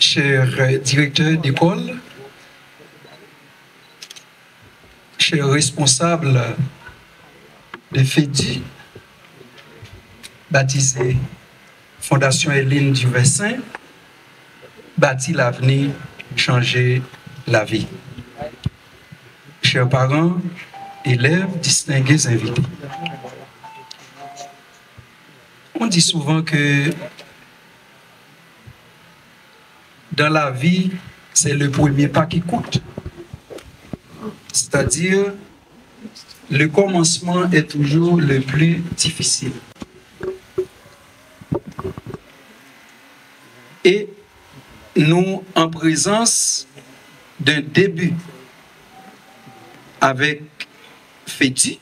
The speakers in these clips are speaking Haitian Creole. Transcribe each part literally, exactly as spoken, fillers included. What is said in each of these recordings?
Chers directeurs d'école, chers responsables de FEDI, baptisé Fondation Hélène Duversaint, bâti l'avenir, changer la vie. Chers parents, élèves, distingués invités. On dit souvent que dans la vie, c'est le premier pas qui coûte. C'est-à-dire, le commencement est toujours le plus difficile. Et nous en présence d'un début avec FEDI,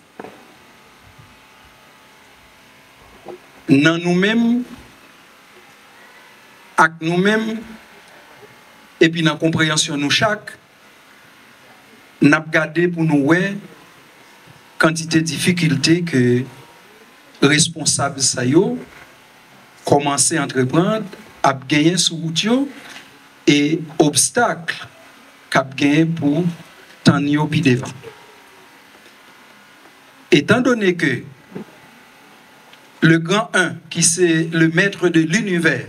nan nou menm, ak nou menm, epi nan konpreyansyon nou chak, n ap gade pou nou wè kantite difikilte ke responsab sa yo kòmanse antreprann ap genyen sou wout yo e obstak k ap genyen pou tann yo pi devan. Étant donné que le grand un, qui c'est le maître de l'univers,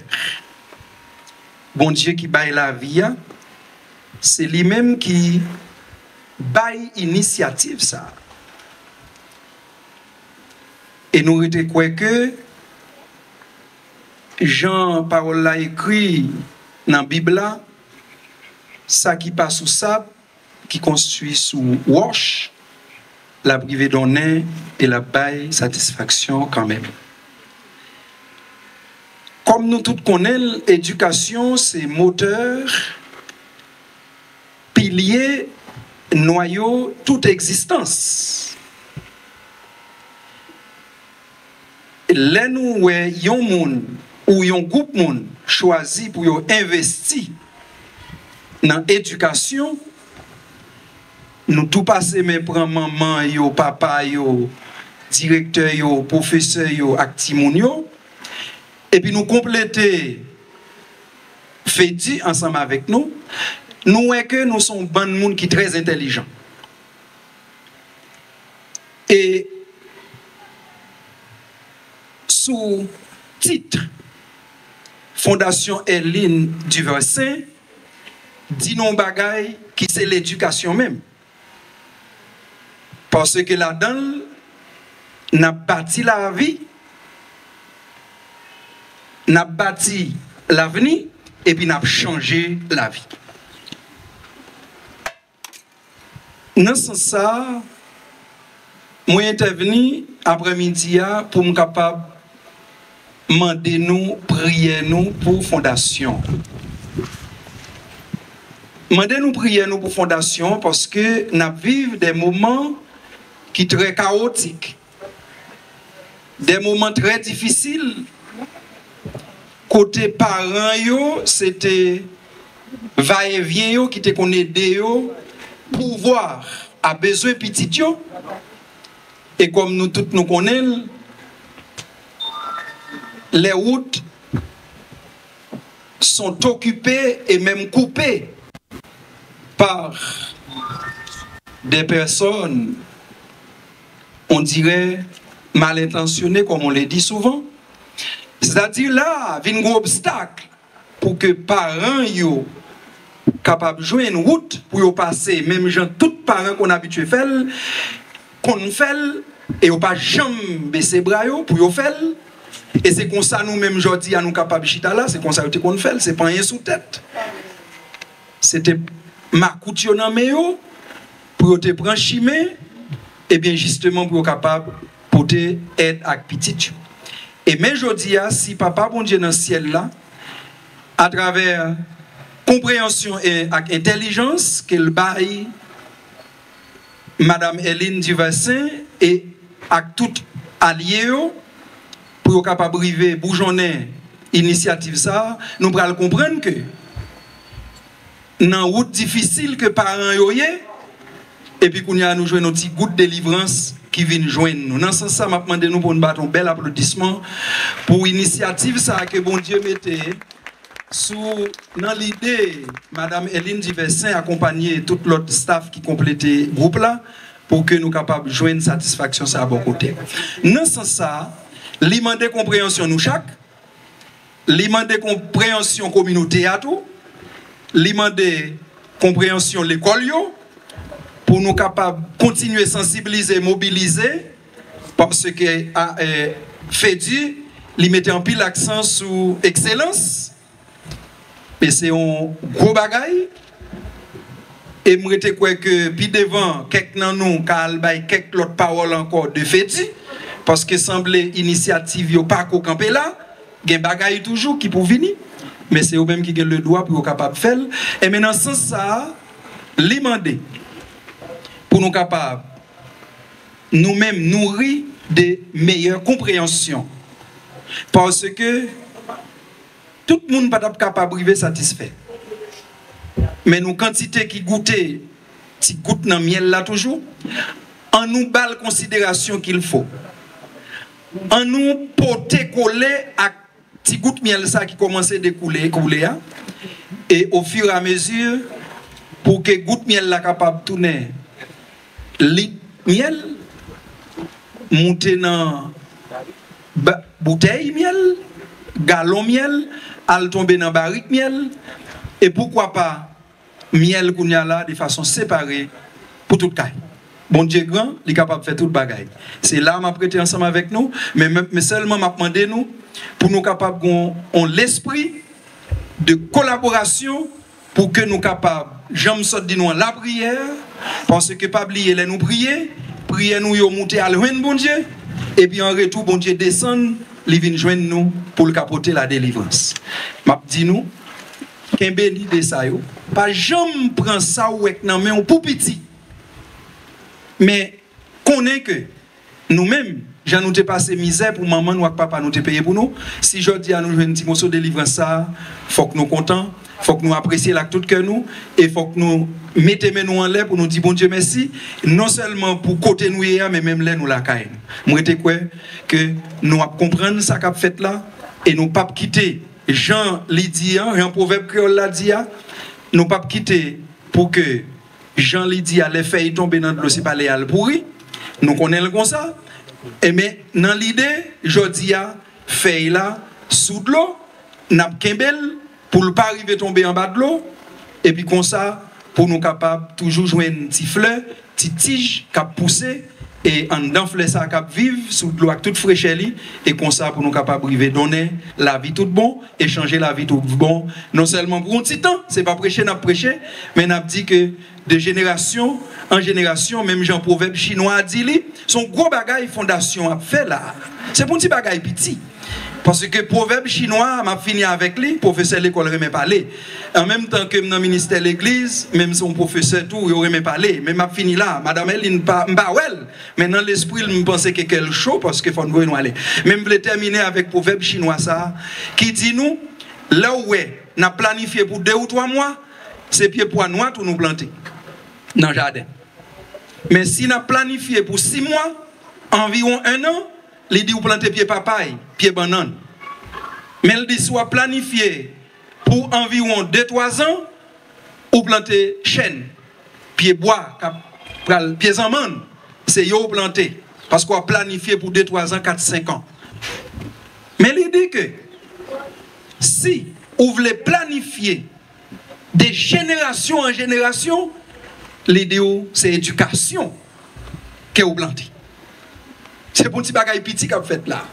Bondye ki bay lavi a, se li menm ki bay inisyativ sa a. E nou rete kwè ke, jan pawòl la ekri nan Bib la, sa ki pa sou sab, ki konstwi sou wòch, l ap rive donnen e l ap bay satisfaksyon kanmenm. Kòm nou tout konnen l, edikasyon se motè, pilye, nwayo tout egzistans. Lè nou wè yon moun ou yon gwoup moun chwazi pou yo envesti nan edikasyon, nou tou pase men pran manman yo, papa yo, direktè yo, pwofesè yo ak timoun yo, epi nou konplete FEDI ansanm avèk nou, nou wè ke nou se yon bann moun ki trè entèlijan. E sou tit Fondasyon Hélène Duversaint, di nou yon bagay ki se ledikasyon menm. Paske ladan l, n ap bati lavi, n ap bati lavni, epi n ap chanje lavi. Nan sans sa a, mwen entèvni aprèmidi a pou m kapab mande nou priyè nou pou fondasyon. Mande nou priyè nou pou fondasyon paske n ap viv de moman ki trè kawotik, de moman trè difisil, kote paran yo, se te vayevyen yo ki te konn ede yo pouvwa a bezwen pitit yo. E kòm nou tout nou konnen l, les routes sont occupées et même coupées par des personnes, on dirait, mal intentionnées, comme on le dit souvent. Sètadi la vin gen obstak pou ke paran yo kapab jwenn wout pou yo pase, menm jan tout paran konn abitye fè l, konn fè l, e yo pa janm bese bra yo pou yo fè l. E se konsa nou menm jodi a nou kapab chita la, se konsa yo te konn fè l, se panyen sou tèt. Se te makout yo nan men yo pou yo te pran chimen, ebyen jisteman pou yo kapab pote èd ak pitit yo. E men jodi a, si Papa Bondye nan syèl la, atravè konpreyansyon e ak entèlijans ke l bay Madam Hélène Duversaint e ak tout alye yo, pou yo kapab rive boujonnen inisyativ sa a, nou pral konprann ke nan wout difisil ke paran yo ye, epi kounye a nou jwenn yon ti gout delivrans ki vin jwenn nou. Nan sans sa, m ap mande nou pou n bat yon bèl aplodisman pou inisyativ sa a ke Bondye mete sou, nan lide Madanm Eline Diversaint akonpanye tout lòt staff ki konplete gwoup la pou ke nou kapab jwenn satisfaksyon sa a bò kote. Nan sans sa, li mande konpreyansyon nou chak, li mande konpreyansyon kominote a tou, li mande konpreyansyon lekòl yo, pou nou kapab kontinye sansibilize, mobilize, paske a, e, Fedi, li mete anpil aksan sou ekselans, e se yon gwo bagay, e m rete kwè ke pi devan, kèk nan nou ka al bay kèk lòt pawòl ankò de Fedi, paske sanble inisyativ yo pa ko kanpe la, gen bagay toujou ki pou vini, men se yo menm ki gen ledwa pou yo kapab fè l. E men nan sans sa a, li mande pou nou kapab, nou menm, nouri de meyè konpreyansyon. Paske tout moun pa t ap kapab rive satisfè. Men nou kantite ki goute ti gout nan myèl la toujou, annou ba l konsiderasyon qu'il faut. Annou pote kole ak ti gout myèl sa ki kòmanse dekoule, koule a, e ofiramezi, pou ke gout myèl la kapab tounen lit myèl, moute nan ba-, boutèy myèl, galon myèl, al tonbe nan barik myèl, e poukwa pa myèl kounye a la de fason separe pou tout kay. Bondye gran, li kapab fè tout bagay. Se la m ap rete ansanm avèk nou, men, men, men sèlman m ap mande nou pou nou kapab gon yon lespri de kolaborasyon pou ke nou kapab, jan m sot di nou an, lapriyè, paske pa bliye lè nou priye, priyè nou yo moute al jwenn Bondye, epi an retou Bondye desann, li vin jwenn nou pou l ka pote ladelivrans. M ap di nou, kenbe lide sa yo. Pa janm pran sa w wè k nan men w pou piti. Men konnen ke nou menm, jan nou te pase mizè pou manman nou ak papa nou te peye pou nou, si jodi a nou jwenn ti moso delivrans sa a, fòk nou kontan, fòk nou apresye l ak tout kè nou, e fòk nou mete men nou anlè pou nou di Bondye mèsi, non sèlman pou kote nou ye a, men menm lè nou lakay nou. M rete kwè ke nou ap konprann sa k ap fèt la, e nou p ap kite, jan li di a, jan pwovèb kreyòl la di a, nou p ap kite pou ke, jan li di a, lè fèy tonbe nan dlo, se pa lè y al pouri. Nou konnen l konsa. Enben, nan lide, jodi a, fèy la sou dlo, n ap kenbe l pou l pa rive tonbe anba dlo, epi konsa, pou nou kapab toujou jwenn ti flè, ti tij k ap pouse, e anndan flè sa k ap viv sou dlo ak tout frechè li, e konsa pou nou kapab rive donnen lavi tout bon, e chanje lavi tout bon, non sèlman pou yon ti tan, se pa preche n ap preche, men n ap di ke de jenerasyon an jenerasyon, menm jan pwovèb chinwa a di li, se yon gwo bagay fondasyon ap fè la. Se pa yon ti bagay piti. Paske pwovèb chinwa a, m ap fini avèk li, pwofesè lekòl renmen pale. An menm tan ke m nan ministè legliz, men m se yon pwofesè tou, yo renmen pale. Men m ap fini la, Madanm Eline, m pa, m pa wè l, men nan lespri l, m panse ke kè l cho, paske fò n voye nou ale. Men m vle tèmine avèk pwovèb chinwa sa a, ki di nou, lè w wè n ap planifye pou de ou twa mwa, se pye pwa nwa tou nou plante nan jaden. Men si n ap planifye pou sis mwa, anviwon en an, li di w plante pye papay, pye bannann. Men l di si w ap planifye pou anviwon de twa zan, ou plante chèn, pye bwa, k ap pral, pye zanmann, se yo w plante, paske w ap planifye pou de twa zan, kat, senk an. Men li di ke si ou vle planifye de jenerasyon an jenerasyon, li di w se edikasyon ke ou plante. Se pa yon ti bagay piti k ap fèt la.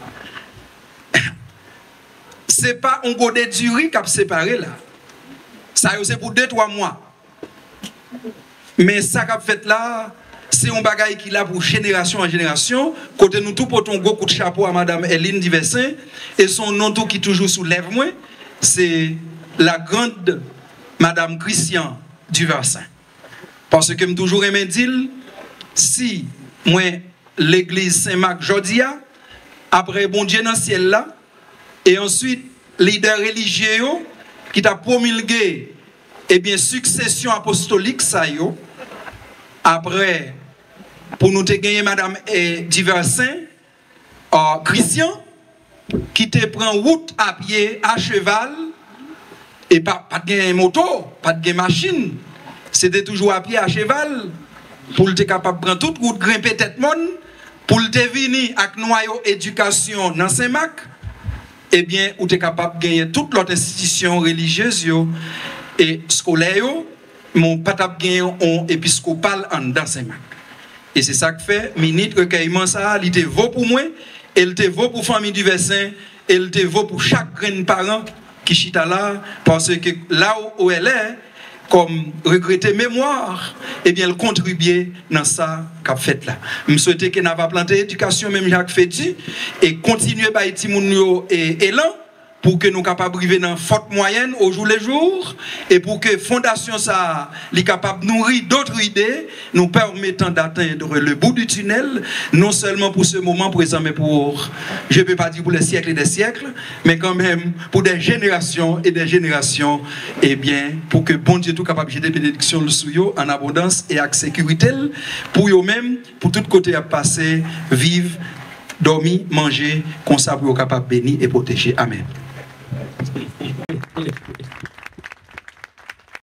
Se pa yon gode diri k ap separe la. Sa yo se pou de twa mwa. Men sa k ap fèt la, se yon bagay ki la pou jenerasyon an jenerasyon, kote nou tou pote yon gwo kout chapo a Madanm Eline Diversaint, e se yon non tou ki toujou sou lèv mwen, se la grande Madame Christian Diversaint. Paske m toujou renmen di l, si mwen legliz Sen Mak jodi a, apre Bondye nan syèl la, e answit lidè relijye yo ki t ap pwomilge, ebyen, siksesyon apostolik sa yo, apre pou nou te genyen madanm eh, Diversen, uh, Christian, ki te pran wout apye, a cheval, e pa, pa t gen moto, pa t gen machin. Se te toujou apye, a cheval, pou l te kapab pran tout wout grenpe tèt mòn, pou l te vini ak nwayo edikasyon nan Senmak, ebyen, ou te kapab genyen tout lòt enstitisyon relijyez yo e skolè yo, men w pa t ap genyen yon episkopal anndan Senmak. E se sa k fè minit rekèyman sa a, li te vo pou mwen, e l te vo pou fanmi Diversen, e l te vo pou chak grenn paran ki chita la, paske la ou wè lè, kòm regrete memwa, ebyen, l kontribye nan sa k ap fèt la. M swete ke n a va plante edikasyon menm jan ak Fedi, e kontinye bay timoun yo e, elan, pou ke nou kapab rive nan fòt mwayèn o jou le jou, e pou ke fondasyon sa a, li kapab nouri dòt ide, nous permettant d'atteindre le bout du tunnel, non seulement pour ce moment présent, mais pour, je peux pas dire pour les siècles des siècles, mais quand même pour des générations et des générations, ebyen, pou ke Bondye tou kapab jete benediksyon l sou yo an abondans e ak sekirite l, pou yo menm, pou tout kote y ap pase, viv, dòmi, manje, konsa pou yo kapab beni e pwoteje. Amèn.